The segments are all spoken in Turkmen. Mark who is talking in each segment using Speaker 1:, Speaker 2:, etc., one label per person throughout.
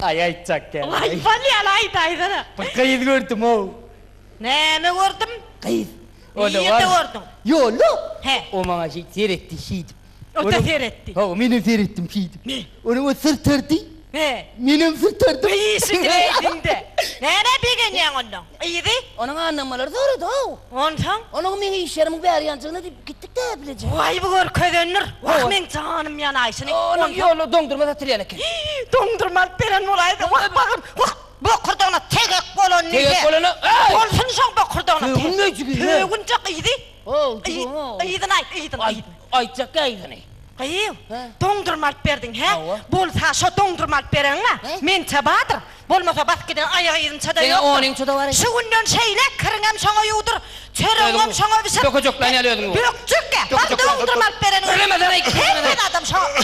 Speaker 1: Aý aýtjak gel.
Speaker 2: Aý bolýa-la aýdaýsana.
Speaker 1: Bir gyz gördüm-ow.
Speaker 2: Näme gördüm?
Speaker 1: Gyz.
Speaker 2: Nirde gördüň?
Speaker 1: Ýolda.
Speaker 2: Hä.
Speaker 1: O maňa şeýdip seretdi şeýdip.
Speaker 2: O-da seretdi.
Speaker 1: Hawa, menem seretdim şeýdip.
Speaker 2: Ne?
Speaker 1: Onuň o syrtardy.
Speaker 2: He.
Speaker 1: Menem syrtardym.
Speaker 2: Eşidiläýdiň-dä. Nämä begenýäň onnoň? Yzy?
Speaker 3: Onuň annammalary sorady-ow.
Speaker 2: Onsoň?
Speaker 3: Onuň meň iş ýerimiň bäri ýanjygyna diýip gitdik-dä bileje.
Speaker 2: Waý, bu görkezendir. Wah, meň janym ýanaýşyny.
Speaker 3: Onuň ýolda doňdurma satylýan eken.
Speaker 2: Hiý, doňdurma alyp beren bolaýdy. Wah, bagrym, wah, bokurdagyna tegek bolan diýse.
Speaker 3: Tegek bolana, eý!
Speaker 2: Bolsun şoň bokurdagyna tegek.
Speaker 3: Sögünme jigim.
Speaker 2: Sögünjek yzy.
Speaker 3: How, jigim-ow.
Speaker 2: Yzyny aýt, yzyny, yzyny.
Speaker 3: Aýtjak-ä yzyny.
Speaker 2: Gyýw, doňdurma alyp berdiň, hä?
Speaker 3: Hawa.
Speaker 2: Bolsa, şo doňdurma alyp bereňňä, mençe bardyr. Bolmasa basyp giden aýak yzynça-da
Speaker 3: Seň
Speaker 2: ýokdur.
Speaker 3: onyňça-da bar
Speaker 2: Şu günden şeýläk kiriňem şoňa ýuwdur, çöregiňem şoňa bişir.
Speaker 3: Bökejekleýin ýaly özüňi.
Speaker 2: Bökjekkä, bar doňdurma alyp bereniň.
Speaker 3: Gürlemesene,
Speaker 2: Hemme zadam şoňa.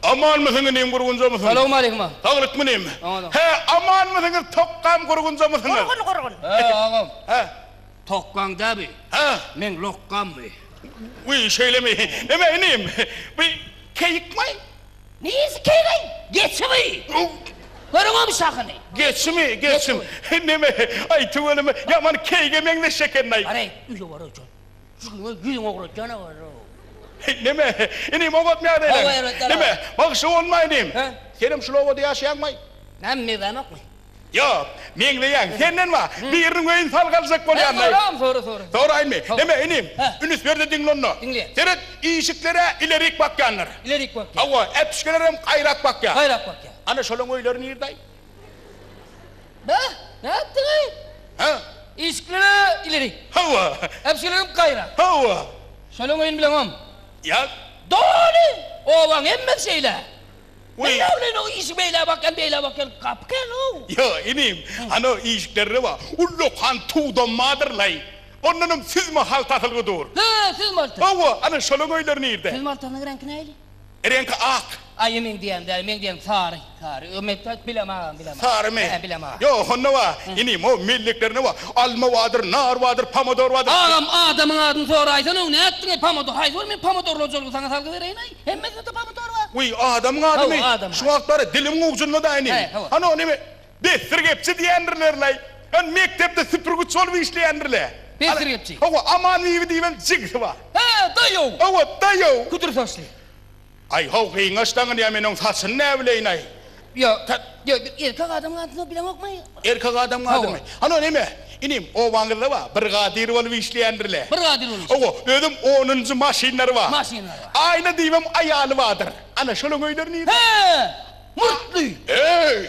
Speaker 4: Amanmysyň inim gurgunjamysyň?
Speaker 3: Salowmaleýkim agam.
Speaker 4: Saglykmy inim?
Speaker 3: Oňa-da.
Speaker 4: Hä, amanmysyňyz tokgam gurgunjamysyňyz?
Speaker 2: Gurgun, gurgun.
Speaker 3: Hä, agam.
Speaker 4: Hä.
Speaker 3: Tokgaň däbi.
Speaker 4: Hä.
Speaker 3: Meň lokgammy?
Speaker 4: Wiý, şeýlemi? Neme inim, bi keýikmi?
Speaker 3: Niresi keýigaý? Geçi bi! Görüňomy şahyny?
Speaker 4: Geçimi, geçim. Neme, aý tüweleme, ýaman keýige meňzeş eken-aý.
Speaker 3: Bar-eý, öýe bar-oý jan. Jüňňe ýüzüňi ogratýan-a bar-ow.
Speaker 4: Neme, inim, oňatmy ýagdaýlaň?
Speaker 3: Hawa, erbet-däl.
Speaker 4: Neme, bagşy bolma inim.
Speaker 3: Hä?
Speaker 4: Senem şul obada ýaşaýaňmaý?
Speaker 3: Näme, meňzämokmy?
Speaker 4: Ýok, meňzeýäň. Senden bar, biriniň öýüni salgaljak bolýan-laý.
Speaker 3: Hä, soram, sora, sora.
Speaker 4: Soraýynmy? Neme, inim, ünüs ber-de diňle onda.
Speaker 3: Diňleýän.
Speaker 4: Seret, işikler-ä ilerik bakýandyr.
Speaker 3: Ilerik bakýar.
Speaker 4: Hawa, äpişgelerem gaýrak bakýar.
Speaker 3: Gaýrak bakýar.
Speaker 4: Ana, şolaň öýleri nirde-aý?
Speaker 3: Beh, nätdiň-eý?
Speaker 4: Hä?
Speaker 3: Işikler-ä ilerik.
Speaker 4: Hawa.
Speaker 3: Äpişgelerem gaýrak.
Speaker 4: Hawa.
Speaker 3: Şolaň öýüni bileňom.
Speaker 4: Ýa.
Speaker 3: Doly! Obaň hemmesi şeýle.
Speaker 4: Wiý.
Speaker 3: Näme bilen o işik beýle bakýan, beýle bakýan, gapy kän-ow.
Speaker 4: Ýok, inim, ana o işiklerine bar, ullakan tudam bardyr-laý. Ondanam süzme halta asylgy dur.
Speaker 3: Hä, süzme halta.
Speaker 4: Hawa, ana şolaň öýleri nirde?
Speaker 3: Süzme haltanyň reňki nähili?
Speaker 4: Reňki ak.
Speaker 3: Aý, meň diýýänim däl, meň diýýänim sary, sary. Ö, men bilemok agam, bilemok.
Speaker 4: Sarymy?
Speaker 3: Hä, bilemok.
Speaker 4: Ýok, onda bar, inim, o melleklerinde bar, alma bardyr, nar bardyr, pomidor bardyr.
Speaker 3: Agam, adamyň adyny soraýsana-ow, nätdiň-eý, pomidor, haýsy bir men pomidorly hojalygy saňa salgy bereýin-aý? Hemmesinde pomidor bar.
Speaker 4: Wiý, adamyň adymy?
Speaker 3: Hawa, adamyň
Speaker 4: Şu wagt bar-a, dilimiň ujunda-da inim.
Speaker 3: He, hawa.
Speaker 4: Hany, o neme, dessir gepçi diýendirler-laý. Hany, mekdepde süpürgiç bolup işleýändir-le.
Speaker 3: Dessir gepçi?
Speaker 4: Hawa, Aman bibi diýibem jigsi bar.
Speaker 3: He, daýaw.
Speaker 4: Hawa, daýaw.
Speaker 3: Küdür saçly.
Speaker 4: Aý, how, gyňaç daňynýar, men oň saçyny näbileýin-aý.
Speaker 3: Ýok, ýok, erkek adamyň adyny bileňokmy?
Speaker 4: Erkek adamyň adyny? Hany, o neme, inim, obaňyzda bar, brigadir bolup işleýändir-le.
Speaker 3: Brigadir bolup işleýär.
Speaker 4: Hawa, özem onunjy maşynlary bar.
Speaker 3: Maşynlary bar.
Speaker 4: Aýna diýibem aýaly bardyr. Ana, şolaň öýleri nirde?
Speaker 3: Hä, murtly.
Speaker 4: Eý,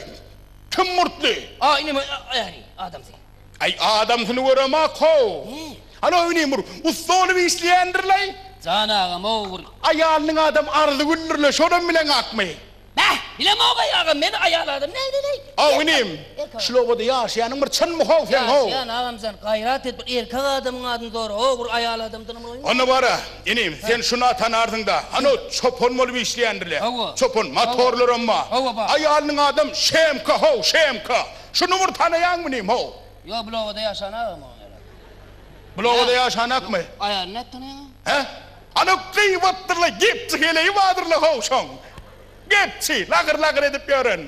Speaker 4: kim murtly?
Speaker 3: A, inim, äri, adamsy.
Speaker 4: Aý, adamsyny göremok-how. Hany, o inim, bir ussa bolup işleýändir-laý.
Speaker 3: Jan agam-ow, bir.
Speaker 4: Aýalynyň adam Arzygüldür-le, şonam bileňakmy?
Speaker 3: Bäh, bilemog-aý agam, men aýal adam nägileý?
Speaker 4: Aw inim, şul obada ýaşaýanyň bir çynmy how seň how?
Speaker 3: Ýaşaýan agamjan, gaýrat et, bir erkek adamyň adyny sora, how, bir aýal adamdanam oýun.
Speaker 4: Onda bar-a, inim, sen şun-a tanarsyň-da, hany o çopan bolup işleýändir-le?
Speaker 3: Hawa.
Speaker 4: Çopan, motorlaram bar.
Speaker 3: Hawa, bar.
Speaker 4: Aýalynyň adam Şemka how, Şemka. Şuny bir tanaýaňmy inim, how?
Speaker 3: Ýok, bul obada ýaşan agam o ýaly.
Speaker 4: Bul obada ýaşanakmy?
Speaker 3: Aýalyny nädip tanaýaň?
Speaker 4: Hä? Ana gybatdyrla gepçi heleýi bardyrla how şoň. Gepçi, lagyr-lagyr edip ýören.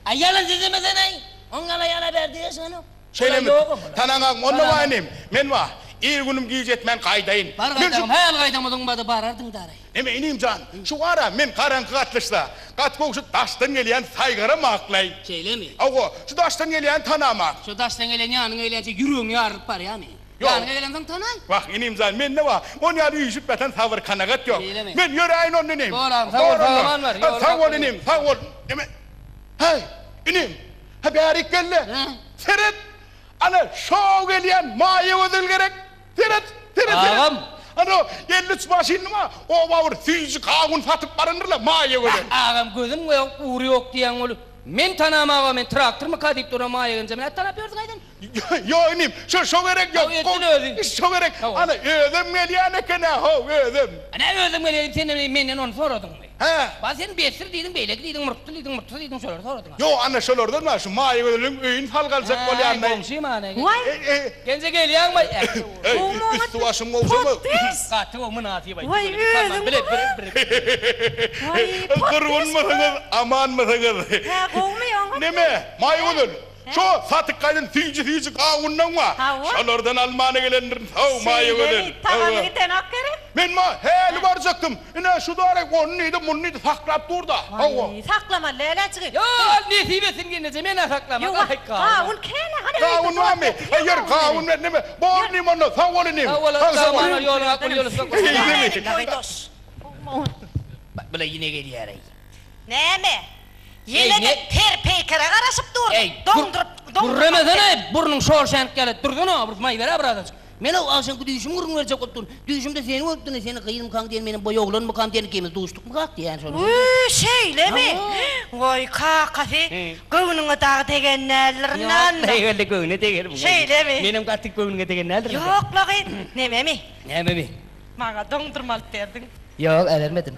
Speaker 3: Aý ýalan sözlemeseneý. Oň ýaly aýala bärde ýaşanok.
Speaker 4: Şeýlemi? Tanaňagmy? Onda baý inim, men bar, ir günüm gije etmän gaýdaýyn.
Speaker 3: Bar gaýdagym, häli gaýdamadyň bada barardyň daraý.
Speaker 4: Neme inim jan, şu ara men garaňky gatlyşsa, gaty gowy şu daşdan gelýän saýgaram aklaý.
Speaker 3: Şeýlemi?
Speaker 4: Hawa, şu daşdan gelýäni tanamak.
Speaker 3: Şu daşdan gelen ýanyňa gelýänçä ýüregiň ýarylyp barýamy?
Speaker 4: Ýok.
Speaker 3: Ýanyňa gelensoň tanaý.
Speaker 4: Wah, inim jan, mende bar, on ýaly üýşüp ýatan sabyr-kanagat ýok.
Speaker 3: Şeýlemi?
Speaker 4: Men ýöräýin onda inim.
Speaker 3: Bor agam, sag bol, sag-aman bar.
Speaker 4: Ha, sag bol inim, sag bol. Neme? Häý, inim, ha bärik gel-le. Seret, ana, şo gelýän Maýa gözel gerek. Seret, seret, seret.
Speaker 3: Agam.
Speaker 4: Ana, 53 maşynly bar, oba bir süýji gawun satyp barandyr-la Maýa gözel.
Speaker 3: Wah, agam, gözüň ýok, ugry ýok diýýäň ol. Men tanamagam, men traktormyka diýip duran Maýa genjem nädip tanap ýörsüň-aý sen?
Speaker 4: Ýok inim, şo şo gerek ýok.
Speaker 3: Haw, etsin özi.
Speaker 4: Şo gerek. Ana, özüm gelýän eken-ä, how, özüm.
Speaker 3: Ana, özüm gelýän, sen indi menden ony soradyňmy?
Speaker 4: Hä.
Speaker 3: Ba, sen besdir diýdiň, beýleki diýdiň, murtly diýdiň, murtsyz diýdiň, şolary soradyň-a.
Speaker 4: Ýok, ana, şolardan bar, şu Maýagözeliň öýüni salgaljak bolýan-da.
Speaker 3: Hä, goňşym ana.
Speaker 2: Waý.
Speaker 3: Genje gelýäňmi?
Speaker 4: Eý, üsti-başym gowşamok.
Speaker 2: Potdis!
Speaker 3: Gaty gowy, mynasyp aýtdy.
Speaker 2: Waý, özüň
Speaker 3: Bile, bire, bire.
Speaker 2: Waý, potdis.
Speaker 4: Gurgunmysyňyz, amanmysyňyz?
Speaker 2: Hä, gowumy, oňatmy?
Speaker 4: Neme, Maýagözel, Şo satyk gaýdan süýji-süýji gawundan bar.
Speaker 2: Hawa.
Speaker 4: Şolardan almana gelendirin. Haw, Maýa gözel.
Speaker 2: Şeýlemi? Tagamy gidenok gerek?
Speaker 4: Men ma, häli barjakdym. Ine, şu darek ony diýdi, muny diýdi, saklap dur-da. Hawa.
Speaker 2: Waý, saklamaly däl-ä jigit.
Speaker 3: Ýok, nesip etsin gelneje, men-ä saklaman.
Speaker 2: Ýok, gawun kän-ä, hany öýde
Speaker 4: Gawun barmy? Eger gawun ber, neme, bor inim onda, sag bol inim.
Speaker 3: Sag bol,
Speaker 4: Sag bol.
Speaker 3: ýoluň ak bol, ýoluň sak bol.
Speaker 2: Boýdaş.
Speaker 3: Bak, bula ýene gelýär-eý.
Speaker 2: Näme? Ýene-de per-peýkere garaşyp dur. Doňduryp, doňduryp.
Speaker 3: Gürremesene, burnuň şor şänik ýaly. Dursana, bir maý ber-ä birazajyk. Men-ow agşamky düýşümi gürrüň berjek bolup durun. Düýşümde seni görüpdim, seni gyzmykam diýen, menem boý oglanmykam diýen, ikimiz duşdukmykak diýýän şony.
Speaker 2: Wü, şeýlemi? Goý, kakasy, göwnüňe dagy degen däldirin-dä onda.
Speaker 3: Ýok, eýwelle göwne degeli bu.
Speaker 2: Şeýlemi?
Speaker 3: Menem gaty göwnüňe degen däldirin.
Speaker 2: Ýok-la gyz, nememi?
Speaker 3: Nämemi?
Speaker 2: Maňa doňdurma alyp berdiň.
Speaker 3: Ýok, äbermedim.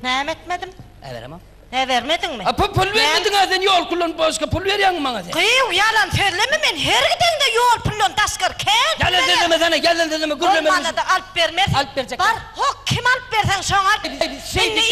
Speaker 2: Näme etmedim?
Speaker 3: Äberemok.
Speaker 2: Äbermediňmi?
Speaker 3: A pul bermediň-ä sen ýol puldan başga pul berýäňmi maňa sen?
Speaker 2: Gyýw, ýalan sözleme men her gideňde ýol puldan daşgary kän pul
Speaker 3: Ýalan
Speaker 2: berýän.
Speaker 3: sözlemesene, ýalan sözleme, gürleme.
Speaker 2: Bolmanda-da alyp bermersiň.
Speaker 3: Alyp berjek.
Speaker 2: Bar, hok, kim alyp berseň şoňa alyp. Indi.